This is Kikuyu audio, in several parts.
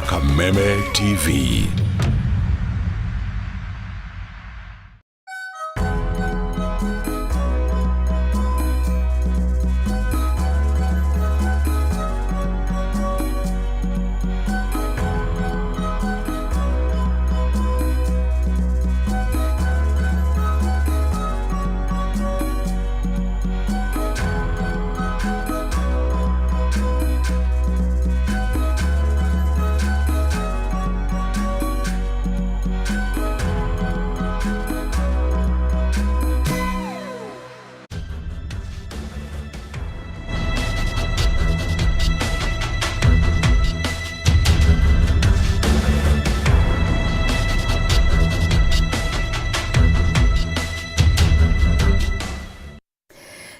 Kameme TV.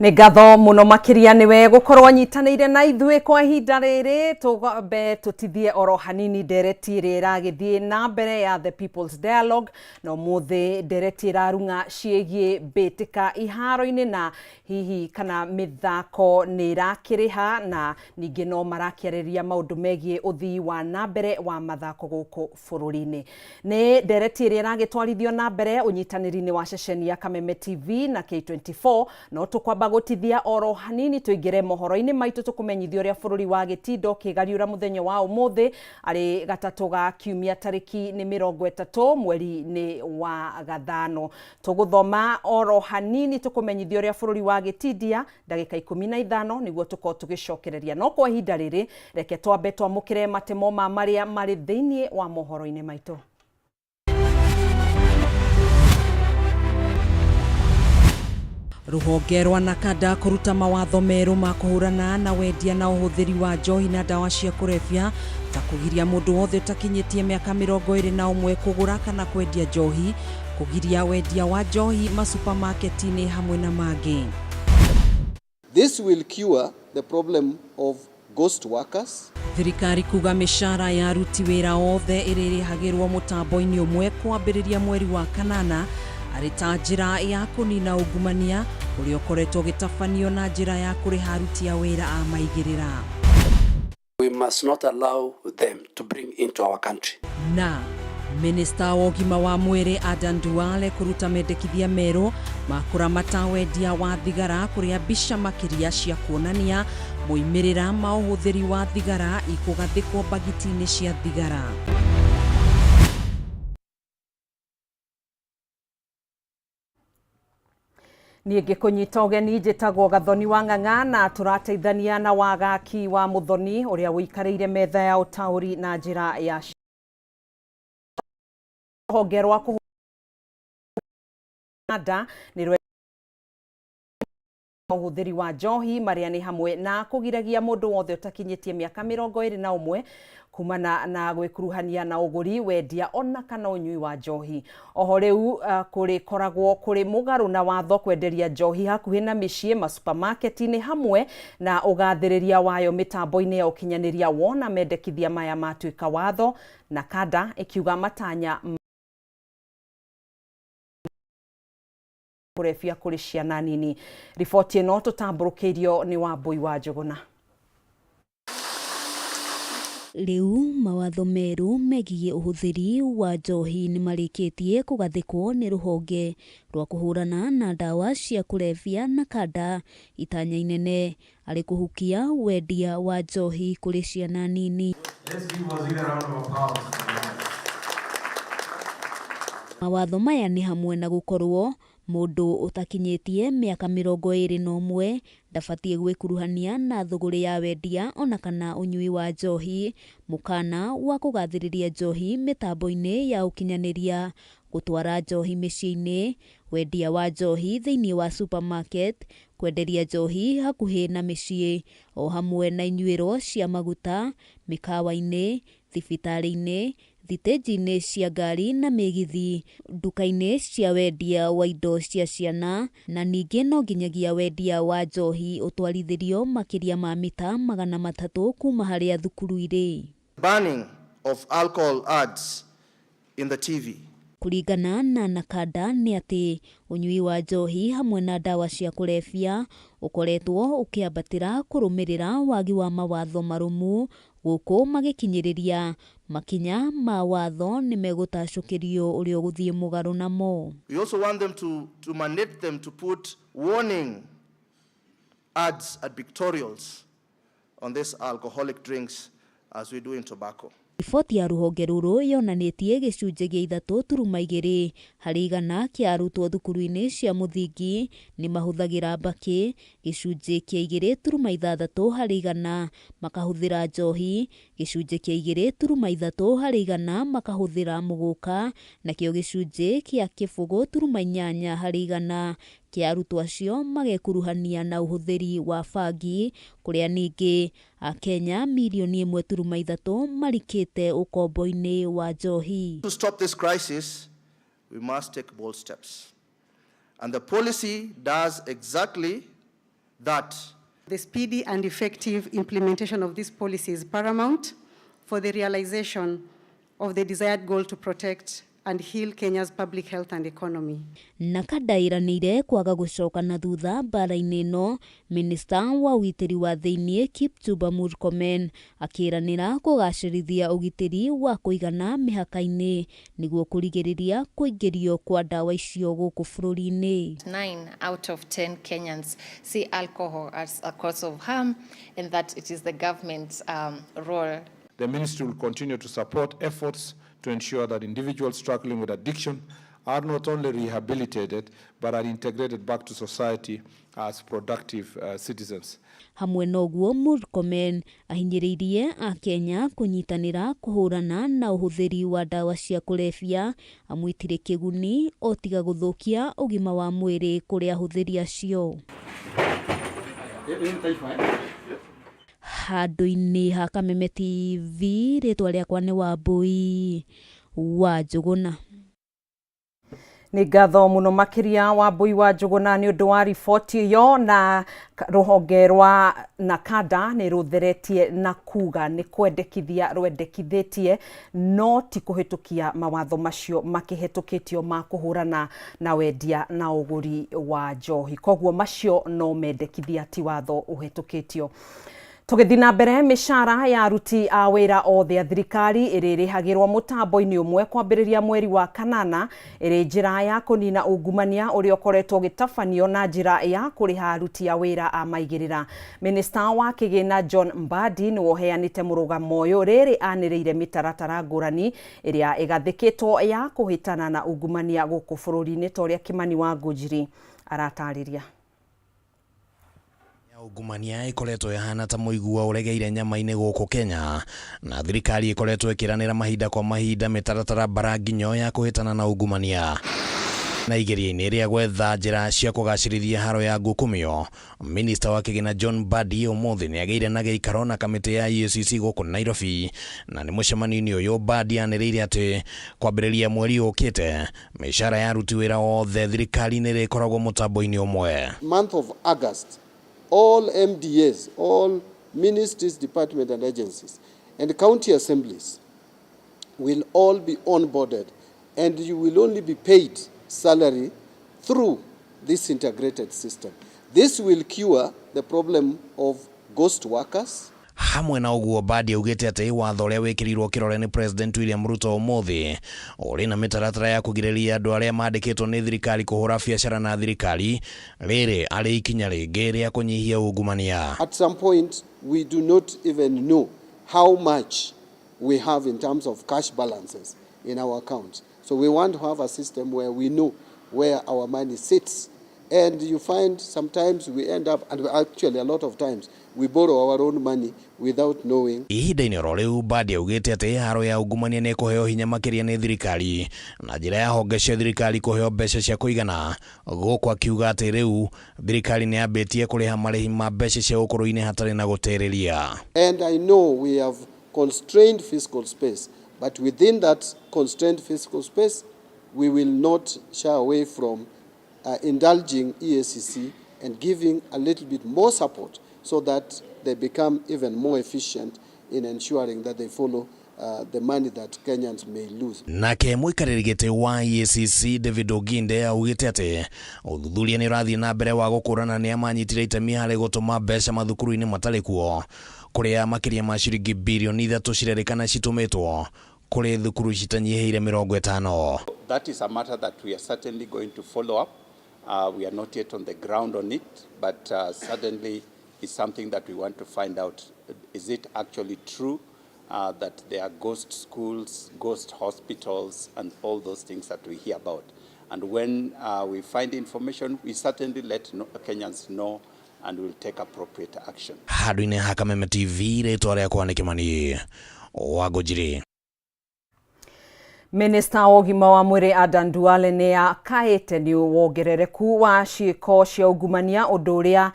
Nĩ ngatho mũno makĩria nĩwe gũkorwo anyitanĩire na ithuĩ kwa ihinda rĩrĩ. Tũgambe tũtithie oro hanini ndereti ĩrĩa ĩragĩthiĩ na mbere ya The People's Dialogue, na ũmũthĩ ndereti ĩrarung'a ciĩgiĩ mbĩtĩka iharo-inĩ na hihi kana mĩthako nĩ ĩrakĩrĩha, na ningĩ no marakĩarĩrĩria maũndũ megiĩ ũthii wa na mbere wa mathako gũkũ bũrũri-inĩ. Nĩ ndereti ĩrĩa ĩragĩtwarithio na mbere ũnyitanĩri-inĩ wa ceceni ya Kameme TV na K24. No tũkwamba gũtithia oro hanini tũingĩre mohoro-inĩ maitũ, tũkũmenyithia ũrĩa bũrũri wa gĩtindo kĩgariũra mũthenya wa ũmũthĩ arĩ gatatũ ga kiumia, tarĩki nĩ 30 mweri-inĩ wa gathano. Tũgũthoma oro hanini tũkũmenyithia ũrĩa bũrũri wa gĩtindia ndagĩka 15 nĩguo tũkorwo tũgĩcokereria. No kwa ihinda rĩrĩ, reke twambe twamũkĩre matemo ma marĩa marĩ thĩinĩ wa mohoro-inĩ maitũ. Rũhonge rwa NACADA kũruta mawatho merũ ma kũhũrana na wendia na ũhũthĩri wa njohi na ndawa cia kũrebia, ta kũgiria mũndũ wothe ũtakinyĩtie mĩaka 21 kũgũra kana kwendia njohi, kũgiria wendia wa njohi masupamaketi-inĩ hamwe na mangĩ. This will cure the problem of ghost workers. Thirikari kuga mĩcara ya aruti wĩra othe ĩrĩrĩhagĩrwo mũtambo-inĩ ũmwe kwambĩrĩria mweri wa kanana, arĩ ta njĩra ya kũnina ungumania ũrĩa ũkoretwo ũgĩtabanio na njĩra ya kũrĩha aruti a wĩra a maigĩrĩra. We must not allow them to bring into our country. Na Minista wa ũgima wa mwĩrĩ Adan Duale kũruta mendekithia merũ ma kũramata wendia wa thigara, kũrĩa mbica makĩria cia kuonania moimĩrĩra ma ũhũthĩri wa thigara ikũgathĩkwo mbagiti-inĩ cia thigara. Niĩ ngĩkũnyita ũgeni njĩtagwo Gathoni wa Ng'ang'a, na tũrateithania na Wagaki wa Mũthoni ũrĩa ũikarĩire metha ya ũtaũri na njĩra ya rũhonge rwa kũhũrana nĩ ũhũthĩri wa njohi, marĩa nĩ hamwe na kũgiragia mũndũ wothe ũtakinyĩtie mĩaka 21 kumana na gwĩkuruhania na ũgũri, wendia ona kana ũnyui wa njohi. Oho rĩu kũrĩkoragwo kũrĩ mũgarũ na watho kwenderia njohi hakuhĩ na mĩciĩ, masupamaketi-inĩ hamwe na ũgathĩrĩria wayo mĩtambo-inĩ ya ũkinyanĩria. Wona mendekithia maya matuĩka watho, NACADA ĩkiuga matanya kũrebia kũrĩ ciana nini. Riboti ĩno tũtambũrũkĩirio nĩ Wambũi wa Njũgũna. Rĩu mawatho merũ megiĩ ũhũthĩri wa njohi nĩ marĩkĩtie kũgathĩkwo nĩ rũhonge rwa kũhũrana na ndawa cia kũrebia NACADA, itanya inene arĩ kũhukia wendia wa njohi kũrĩ ciana nini. Let's give Waziri a round of applause. Mawatho maya nĩ hamwe na gũkorwo mũndũ ũtakinyĩtie mĩaka 21 ndabatiĩ gwĩkuruhania na thũgũrĩ ya wendia ona kana ũnyui wa njohi, mũkana wa kũgathĩrĩria njohi mĩtambo-inĩ ya ũkinyanĩria, gũtwara njohi mĩciĩ-inĩ, wendia wa njohi thĩinĩ wa supermarket, kwenderia njohi hakuhĩ na mĩciĩ, o hamwe na inyuĩro cia maguta, mĩkawa-inĩ, thibitarĩ-inĩ, thitĩnji-inĩ cia ngari na mĩgithi, nduka-inĩ cia wendia wa indo cia ciana, na ningĩ no nginyagia wendia wa njohi ũtwarithĩrio makĩria ma mita 300 kuma harĩa thukuru irĩ. Banning of alcohol ads in the TV. Kũringana na NACADA nĩ atĩ ũnyui wa njohi hamwe na ndawa cia kũrebia ũkoretwo ũkĩambatĩra kũrũmĩrĩra wagi wa mawatho marũmu. Gũkũ magĩkinyĩrĩria makinya ma watho nĩ megũtacũkĩrio ũrĩa ũgũthiĩ mũgarũ namo. We also want them to mandate them to put warning ads at pictorials on these alcoholic drinks as we do in tobacco. Riboti ya rũhonge rũrũ yonanĩtie gĩcunjĩ gĩa 3.2% kĩa arutwo thukuru-inĩ cia mũthingi nĩ mahũthagĩra mbakĩ, gĩcunjĩ kĩa 2.6% makahũthĩra njohi, gĩcunjĩ kĩa 2.3% makahũthĩra mũgũka, nakĩo gĩcunjĩ kĩa 0.8% kĩa arutwo acio magekuruhania na ũhũthĩri wa bangi, kũrĩa ningĩ Akenya mirioni 1.3 marikĩte ũkombo-inĩ wa njohi. To stop this crisis, we must take bold steps. And the policy does exactly that. The speedy and effective implementation of this policy is paramount for the realization of the desired goal to protect and heal Kenya's public health and economy. NACADA ĩranĩire kwaga gũcoka na thutha mbara-inĩ ĩno. Minista wa ũgitĩri wa thĩinĩ Kipchumba Murkomen akĩranĩra kũgacĩrithia ũgitĩri wa kũigana mĩhaka-inĩ nĩguo kũrigĩrĩria kũingĩrio kwa ndawa icio gũkũ bũrũri-inĩ. 9 out of 10 Kenyans see alcohol as a cause of harm and that it is the government's role. The ministry will continue to support efforts to ensure that individuals struggling with addiction are not only rehabilitated but are integrated back to society as productive citizens. Hamwe na ũguo, Murkomen ahinyĩrĩirie Akenya kũnyitanĩra kũhũrana na ũhũthĩri wa ndawa cia kũrebia, amu itirĩ kĩguni o tiga gũthũkia ũgima wa mwĩrĩ kũrĩ ahũthĩri acio. Handũ-inĩ ha Kameme TV, rĩtwa rĩakwa nĩ Wambui wa Njũgũna. Nĩ ngatho mũno makĩria Wambui wa Njũgũna nĩ ũndũ wa riboti ĩyo. Na rũhonge rwa NACADA nĩ rũtheretie na kuga nĩ kwendekithia rwendekithĩtie no ti kũhĩtũkia mawatho macio makĩhĩtũkĩtio ma kũhũrana na wendia na ũgũri wa njohi. Koguo macio no mendekithia, ti watho ũhĩtũkĩtio. Tũgĩthiĩ na mbere, mĩcara ya aruti a wĩra othe a thirikari ĩrĩrĩhagĩrwo mũtambo-inĩ ũmwe kwambĩrĩria mweri wa kanana, ĩrĩ njĩra ya kũnina ungumania ũrĩa ũkoretwo ũgĩtabanio na njĩra ya kũrĩha aruti a wĩra a maigĩrĩra. Minista wa kĩgĩna John Mbadi nĩwe ũheanĩte mũrũgamo ũyũ rĩrĩ anĩrĩire mĩtaratara ngũrani ĩrĩa ĩgathĩkĩtwo ya kũhĩtana na ungumania gũkũ bũrũri-inĩ, ta ũrĩa Kimani wa Ngũnjiri aratarĩria. Ungumania ikoretwo ihana ta mũigua ũregeire nyama-inĩ gũkũ Kenya, na thirikari ikoretwo ĩkĩranĩra mahinda kwa mahinda mĩtaratara mbara nginyo ya kũhĩtana na ungumania. Na igeria-inĩ rĩa gwetha njĩra cia kũgacĩrithia haro ya ngukumio, minista wa kĩgĩna John Mbadi ũmũthĩ nĩ agĩire na gĩikaro na kamĩtĩ ya EACC gũkũ Nairobi, na nĩ mũcemanio-inĩ ũyũ Mbadi anĩrĩire atĩ kwambĩrĩria mweri ũkĩte mĩcara ya aruti wĩra othe thirikari-inĩ ĩrĩkoragwo mũtambo-inĩ ũmwe. Month of August, all MDAs, all ministries, departments and agencies, and county assemblies will all be onboarded, and you will only be paid salary through this integrated system. This will cure the problem of ghost workers. Hamwe na ũguo, Mbadi augĩte atĩ watho ũrĩa wĩkĩrirwo kĩrore nĩ President William Ruto ũmũthĩ ũrĩ na mĩtaratara ya kũgirĩrĩria andũ arĩa mandĩkĩtwo nĩ thirikari kũhũra biacara na thirikari, rĩrĩ arĩ ikinya rĩngĩ rĩa kũnyihia ungumania. At some point, we do not even know how much we have in terms of cash balances in our accounts. So we want to have a system where we know where our money sits. And you find sometimes we end up, and actually a lot of times, we borrow our own money without knowing. Ihinda-inĩ oro rĩu, Mbadi augĩte atĩ haro ya ungumania nĩ ĩkũheo hinya makĩria nĩ thirikari na njĩra ya honge cia thirikari kũheo mbeca cia kũigana, gũkũ akiuga atĩ rĩu thirikari nĩ yambĩtie kũrĩha marĩhi ma mbeca cia ũkũrũ-inĩ hatarĩ na gũtĩrĩria. And I know we have constrained fiscal space, but within that constrained fiscal space, we will not shy away from indulging EACC and giving a little bit more support so that they become even more efficient in ensuring that they follow the money that Kenyans may lose. Nake mũikarĩri gĩtĩ wa EACC David Oginde augĩte atĩ ũthuthuria nĩ ũrathiĩ na mbere wa gũkũrana nĩa manyitire itemi harĩ gũtũma mbeca mathukuru-inĩ matarĩ kuo, kũrĩa makĩria ma ciringi birioni 3 cirerĩkana citũmĩtwo kũrĩ thukuru citanyihĩire 50. That is a matter that we are certainly going to follow up. We are not yet on the ground on it, but certainly it's something that we want to find out. Is it actually true that there are ghost schools, ghost hospitals, and all those things that we hear about? And when we find information, we certainly let Kenyans know and we'll take appropriate action. Handũ-inĩ ha Kameme TV, rĩtwa rĩakwa nĩ Kĩmani wa Ngũnjiri. Minista wa ũgima wa mwĩrĩ Adan Duale nĩ akaĩte nĩ wongerereku wa ciĩko cia ungumania, ũndũ ũrĩa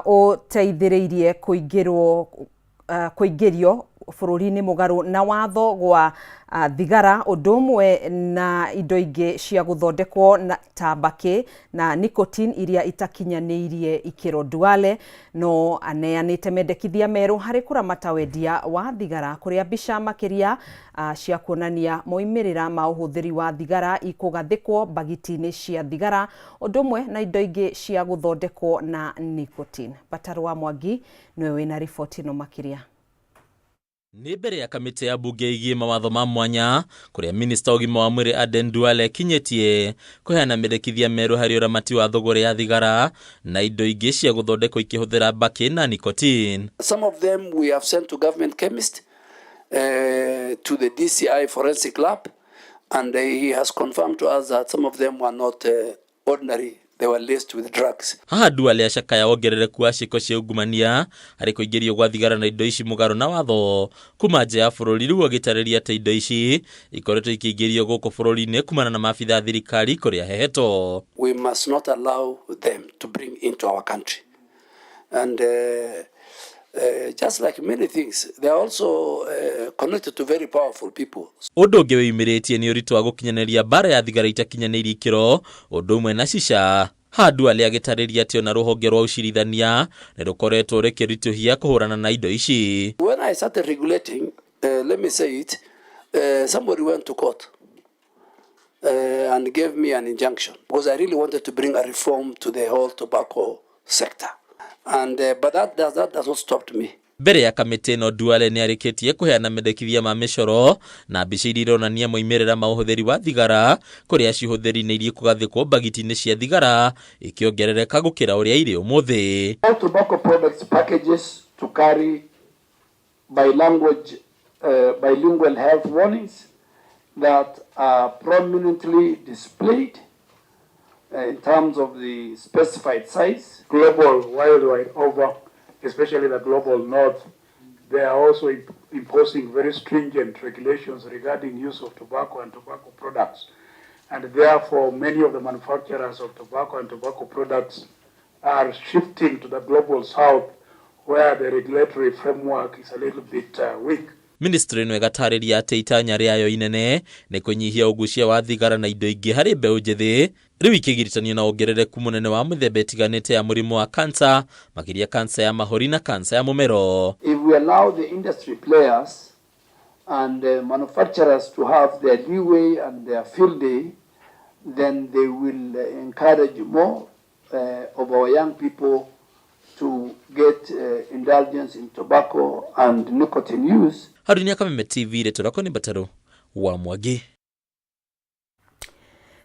ũteithĩrĩirie kũingĩrio bũrũri-inĩ mũgarũ na watho gwa thigara, ũndũ ũmwe na indo ingĩ cia gũthondekwo na ta mbakĩ na nicotine iria itakinyanĩirie ikĩro. Duale no aneanĩte mendekithia merũ harĩ kũramata wendia wa thigara, kũrĩa mbica makĩria cia kuonania moimĩrĩra ma ũhũthĩri wa thigara ikũgathĩkwo mbagiti-inĩ cia thigara, ũndũ ũmwe na indo ingĩ cia gũthondekwo na nicotine. Batarũ wa Mwangi nĩwe wĩna riboti ĩno makĩria. Nĩ mbere ya kamĩtĩ ya bunge ĩgiĩ mawatho ma mwanya, kũrĩa minista ũgima wa mwĩrĩ Aden Duale akinyĩtie kũheana mendekithia merũ harĩ ũramati wa thũgũrĩ ya thigara na indo ingĩ cia gũthondekwo ikĩhũthĩra mbakĩ na nicotine. Some of them we have sent to government chemist, to the DCI forensic lab, and he has confirmed to us that some of them were not ordinary. They were laced with drugs. Haha Duale acakaya wongerereku wa ciĩko cia ungumania harĩ kũingĩrio gwa thigara na indo ici mũgarũ na watho kuma nja ya bũrũri, rĩu agĩtarĩria atĩ indo ici ikoretwo ikĩingĩrio gũkũ bũrũri-inĩ kumana na maabitha a thirikari kũrĩa hehetwo. We must not allow them to bring into our country. And just like many things, they are also connected to very powerful people. Ũndũ ũngĩ wĩyumĩrĩtie nĩ ũritũ wa gũkinyanĩria mbara ya thigara itakinyanĩirie ikĩro, ũndũ ũmwe na shisha. Haha Duale agĩtarĩria atĩ ona rũhonge rwa ũcirithania nĩ rũkoretwo rũkĩritũhia kũhũrana na indo ici. When I started regulating, let me say it, somebody went to court and gave me an injunction because I really wanted to bring a reform to the whole tobacco sector. And but that does not stop me. Mbere ya kamĩtĩ ĩno, Duale nĩ arĩkĩtie kũheana mendekithia ma mĩcoro na mbica iria ironania moimĩrĩra ma ũhũthĩri wa thigara, kũrĩa cihũthĩri nĩ iria kũgathĩkwo mbagiti-inĩ cia thigara ikĩongerereka gũkĩra ũrĩa irĩ ũmũthĩ. All tobacco products packages to carry bilingual health warnings that are prominently displayed in terms of the specified size. Global, worldwide over, especially the global north, they are also imposing very stringent regulations regarding use of tobacco and tobacco products. And therefore, many of the manufacturers of tobacco and tobacco products are shifting to the global south, where the regulatory framework is a little bit weak. Ministry ĩno ĩgatarĩria atĩ itanya rĩayo inene nĩ kũnyihia ũgucia wa thigara na indo ingĩ harĩ mbeũ njĩthĩ, rĩu ikĩgiritanio na wongerereku mũnene wa mĩthemba ĩtiganĩte ya mũrimũ wa kansa, makĩria kansa ya mahũri na kansa ya mũmero. If we allow the industry players and manufacturers to have their leeway and their field day, then they will encourage more of our young people to get indulgence in tobacco and nicotine use. Harũni Kameme TV, rĩtwa rĩakwa nĩ Mbatarũ wa Mwangi.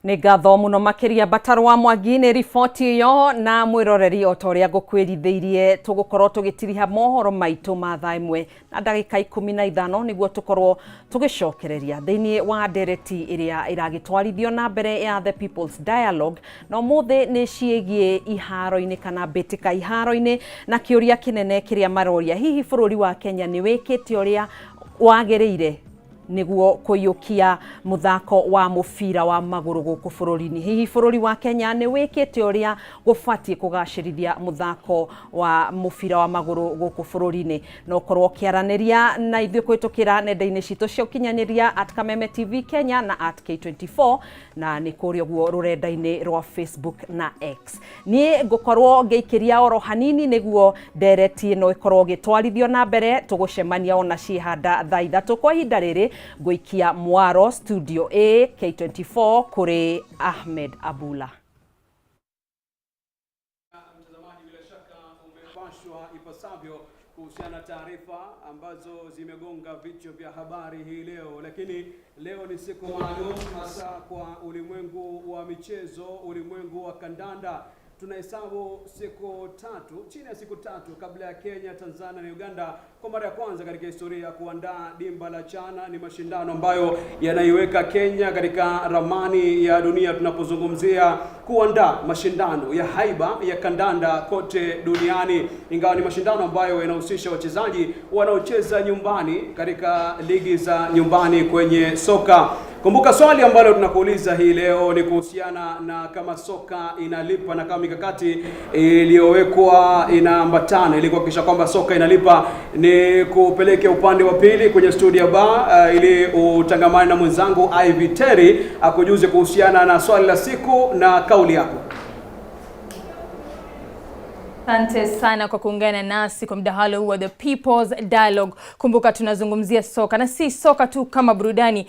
Nĩ ngatho mũno makĩria Mbatarũ wa Mwangi nĩ riboti ĩyo. Na mwĩroreri, o ta ũrĩa ngũkwĩrithĩirie, tũgũkorwo tũgĩtiriha mohoro maitũ ma thaa 1:15 nĩguo tũkorwo tũgĩcokereria thĩinĩ wa ndereti ĩrĩa ĩragĩtwarithio na mbere ya The People's Dialogue, na ũmũthĩ nĩ ciĩgiĩ iharo-inĩ kana mbĩtĩka iharo-inĩ, na kĩũria kĩnene kĩrĩa maroria, hihi bũrũri wa Kenya nĩ wĩkĩte ũrĩa wagĩrĩire? Nĩguo kũiyũkia mũthako wa mũbira wa magũrũ gũkũ bũrũri-inĩ, hihi bũrũri wa Kenya nĩ wĩkĩte ũrĩa gũbatiĩ kũgacĩrithia mũthako wa mũbira wa magũrũ gũkũ bũrũri-inĩ? No ũkorwo ũkĩaranĩria na ithuĩ kũhĩtũkĩra nenda-inĩ citũ cia ũkinyanĩria @KamemeTV Kenya na @K24, na nĩ kũrĩa ũguo rũrenda-inĩ rwa Facebook na X. Niĩ ngũkorwo ngĩikĩria oro hanini nĩguo ndereti ĩno ĩkorwo ĩgĩtwarithio na mbere. Tũgũcemania ona ciĩhanda thaa 3. Kwa ihinda rĩrĩ ngũikia mwaro studio A K24 kũrĩ Ahmed Abula. Mtazamaji, bila shaka umepashwa ipasavyo kuhusiana na taarifa ambazo zimegonga vichwa vya habari hii leo, lakini leo ni siku maalum hasa kwa ulimwengu wa michezo, ulimwengu wa kandanda. Tunahesabu siku 3, chini ya siku 3 kabla ya Kenya, Tanzania na Uganda kwa mara ya kwanza katika historia ya kuandaa dimba la CHAN. Ni mashindano ambayo yanaiweka Kenya katika ramani ya dunia tunapozungumzia kuandaa mashindano ya haiba ya kandanda kote duniani, ingawa ni mashindano ambayo yanahusisha wachezaji wanaocheza nyumbani katika ligi za nyumbani kwenye soka. Kumbuka swali ambalo tunakuuliza hii leo ni kuhusiana na kama soka inalipa na kama mikakati iliyowekwa inaambatana ili kuhakikisha kwamba soka inalipa. Nikupeleke upande wa pili kwenye studio bar ili utangamane na mwenzangu Ivy Terry akujuze kuhusiana na swali la siku na kauli yako. Asante sana kwa kuungana nasi kwa mdahalo huu wa The People's Dialogue. Kumbuka tunazungumzia soka na si soka tu kama burudani.